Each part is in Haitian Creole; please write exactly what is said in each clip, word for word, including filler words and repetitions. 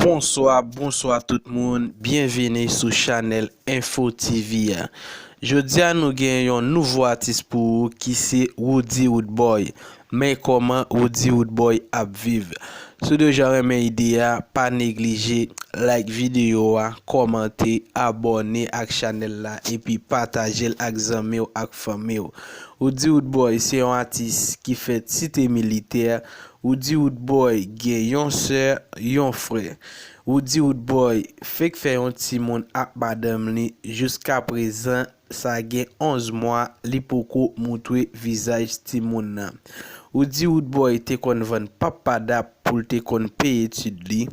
Bonswa, bonswa tout moun. Byenvini sou chanèl Info T V a. Jodi a nou gen yon nouvo atis pou ou ki se Roody Roodboy. Men kòman Roody Roodboy ap viv. Si w deja renmen ide a, pa neglije like videyo a, kòmante, abòne ak chanèl la epi pataje l ak zanmi w ak fanmi w. Roody Roodboy se yon atis ki fèt Site Militè. Roody Roodboy gen yon sè, yon frè. Roody Roodboy fenk fè yon timoun ak madanm li, jiskaprezan sa gen onz mwa li poko moutre vizaj timoun nan. Roody Roodboy te konn vann pap padap pou l te konn peye etid li.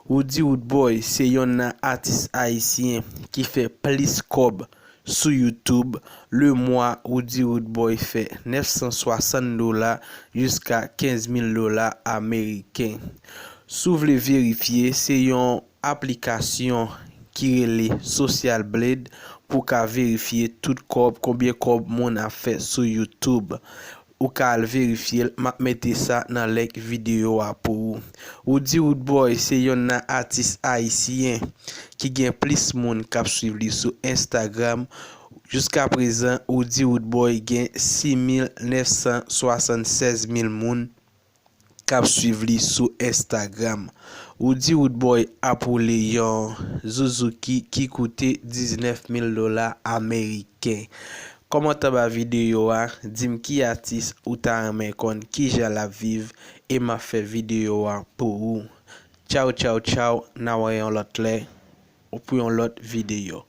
Roody Roodboy se yonn nan atis ayisyen ki fè plis kòb sou YouTube. Le mwa, Roody Roodboy fè nèf san swasann dola jiska kenz mil dola ameriken. Si w vle verifye, se yon aplikasyon ki rele Social Blade pou w ka verifye tout kòb, konbyen kòb moun ap fè sou YouTube. Ou ka al verifye l, m ap mete sa nan link videyo a pou ou. Roody Roodboy se yonn nan atis ayisyen ki gen plis moun k ap swiv li sou Instagram. Jiskaprezan, Roody Roodboy gen sis mil nèf san swasannsèz mil moun k ap swiv li sou Instagram. Roody Roodboy ap woule yon Suzuki ki koute diznèf mil dola ameriken. Kòmante anba videyo a, di m ki atis ou ta renmen konn kijan l ap viv e m ap fè videyo a pou ou. Tchaw, tchaw, tchaw, n a wè yon lòt lè ou pou yon lòt videyo.